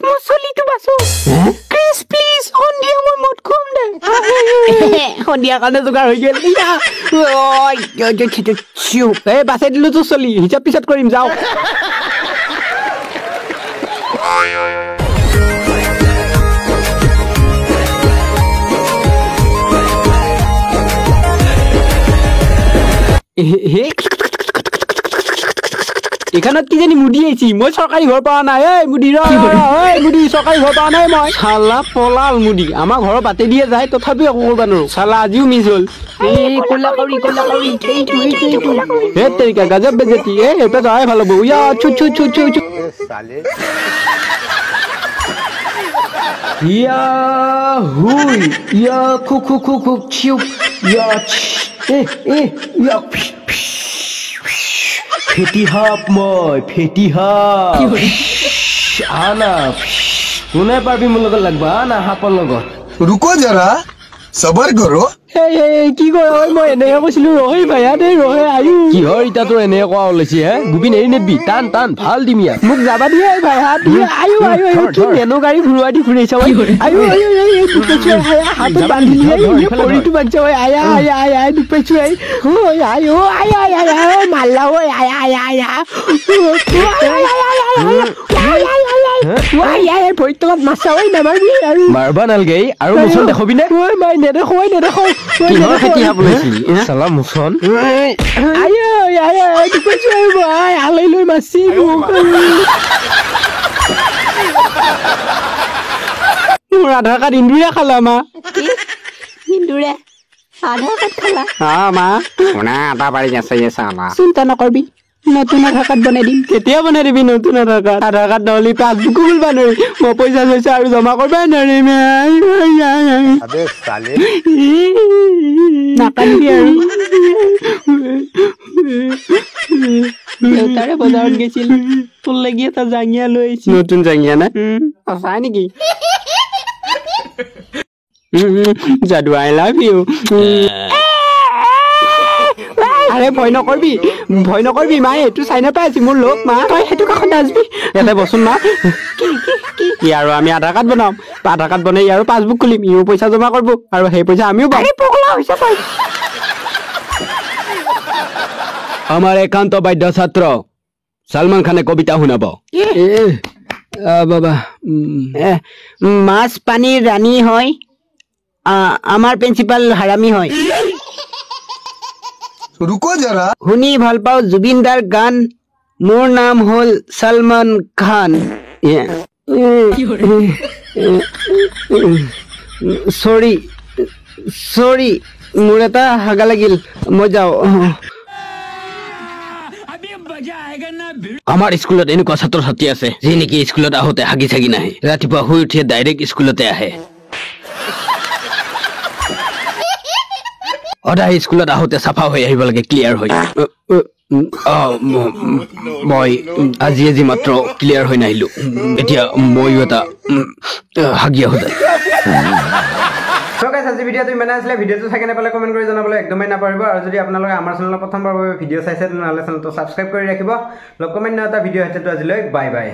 মোৰ চলিটো বাচো। Chris please, সন্ধিয়া মই মদ খুৱাম দে। সন্ধিয়াৰ কাৰণে যোগাৰ হৈ গ'ল। এই বাচাই দিলো তোৰ চলি, হিচাপ পিছত কৰিম, যাওঁ। এইখনত কিজানি মুদি আহিছি, মই চৰকাৰী ঘৰ পোৱা নাই। ঐ মুদি, ৰ ঐ মুদি, চৰকাৰী ঘৰ পোৱা নাই মই। চালা পলাল মুদি, আমাৰ ঘৰৰ বাটে দিয়ে যায়, তথাপিও একো কৰিব নোৱাৰো। চালা আজিও মিছ হ'ল। হে তেৰিকা, গাজব বেজেতি। এই এটা যোৱাই ভাল হ'ব। ইয়া ছু ছু ছু ছু ছু। ইয়া হুই ইয়া খু খু খু খু ছিউ ইয়া এ এ ইয়া ফেটি সাপ, মই ফেটি সাপ। আনা কোনে পাৰবি মোৰ লগত লাগবা? আনা সাপৰ লগত। ৰুকো জৰা, সবৰ কৰো। কি কয় ঐ, মই এনেকে কৈছিলো ৰহে ভাইয়া দেই, ৰহে। আয়ু কিহৰ ইটা তোৰ এনেকে কোৱা ওলাইছি হে? গোবিন এৰি নেদবি, টান টান ভাল দিম ইয়াক। মোক যাবা দিয়ে ভাইয়া, দিয়ে। আয়ু আয়ু আয়ু, কি নেনো গাড়ী ঘূৰোৱাই দি ঘূৰাইছ ঐ। আয়ু আয়ু আয়ু, দুখ পাইছো, আয়া হাতত বান্ধিলি, ভৰিটো বান্ধিছ ঐ। আয়া আয়া আয়া, দুখ পাইছো। আই ঐ আয়ু আয়া আয়া আয়া, মাৰলা ঐ। আয়া আয়া আয়া, ভৰিৰ তলত মাছা ঐ, নামাৰবি আৰু। মাৰবা নালগে আৰু, মোচন দেখবি নে? ঐ মাই নেদেখো ঐ, নেদেখো। কিহৰ খেতি সাপ ওলাইছিলি চালা মোচন? আয় আয় আয়, দুখ পাইছো আই, আলাই লৈ মাৰছি মোক। মোৰ আধাৰ কাৰ্ড ইন্দুৰে খালা মা। ইন্দুৰে আধাৰ কাৰ্ড খালা? হা মা। শুনা এটা পাৰি আছে চালা। চিন্তা নকৰবি, নতুন আধাৰ কাৰ্ড বনাই দিম। কেতিয়া বনাই দিবি নতুন আধাৰ কাৰ্ড? আধাৰ কাৰ্ড নহ'লে পাছবুকো খুলিব নোৱাৰি, মই পইচা চইচা আৰু জমা কৰিবই নোৱাৰিম। নাকান্দিবি আৰু। দেউতাৰে বজাৰত গৈছিল, তোৰ লাগি এটা জাঙিয়া লৈ আহিছে। নতুন জাঙিয়া নে? সঁচাই নেকি? যাদু, I love you. আৰে ভয় নকৰবি, ভয় নকৰবি মা, এইটো চাই নাপাই আছি মোৰ লগ মা। তই সেইটো কাষত নাচবি, ইয়াতে বচোন মা। কি কি আৰু আমি আধাৰ কাৰ্ড বনাম, আধাৰ কাৰ্ড বনাই আৰু পাছবুক খুলিম, ইও পইচা জমা কৰিব আৰু সেই পইচা আমিও পাম। পগলা হৈছে তই। আমাৰ একান্ত বাদ্য ছাত্ৰ সলমান খানে কবিতা শুনাব। বাবা, মাছ পানীৰ ৰাণী হয়, আমাৰ প্ৰিন্সিপাল হাৰামি হয়। ৰুকো জৰা। শুনি ভাল পাওঁ জুবিন দাৰ গান, মোৰ নাম হ'ল সলমান খান। চৰি চৰি, মোৰ এটা হাগা লাগিল, মই যাওঁ। আমাৰ স্কুলত এনেকুৱা ছাত্ৰ ছাত্ৰী আছে যি নেকি স্কুলত আহোঁতে হাগি চাগি নাহে, ৰাতিপুৱা শুই উঠিয়ে ডাইৰেক্ট স্কুলতে আহে। সদায় স্কুলত আহোঁতে চাফা হৈ আহিব লাগে, ক্লিয়াৰ হৈ। মই আজি আজি মাত্ৰ ক্লিয়াৰ হৈ নাহিলো, এতিয়া ময়ো এটা হাগি আহো যায়। চ' গাইছ, আজি ভিডিঅ'টো ইমানে আছিলে। ভিডিঅ'টো চাই কেনে পালে কমেণ্ট কৰি জনাবলৈ একদমেই নাপাহৰিব। আৰু যদি আপোনালোকে আমাৰ চেনেলৰ প্ৰথমবাৰৰ বাবে ভিডিঅ' চাইছে, তেনেহ'লে চেনেলটো ছাবস্ক্ৰাইব কৰি ৰাখিব। লগ কমেণ্ট এটা ভিডিঅ' সৈতে আজিলৈ, বাই বাই।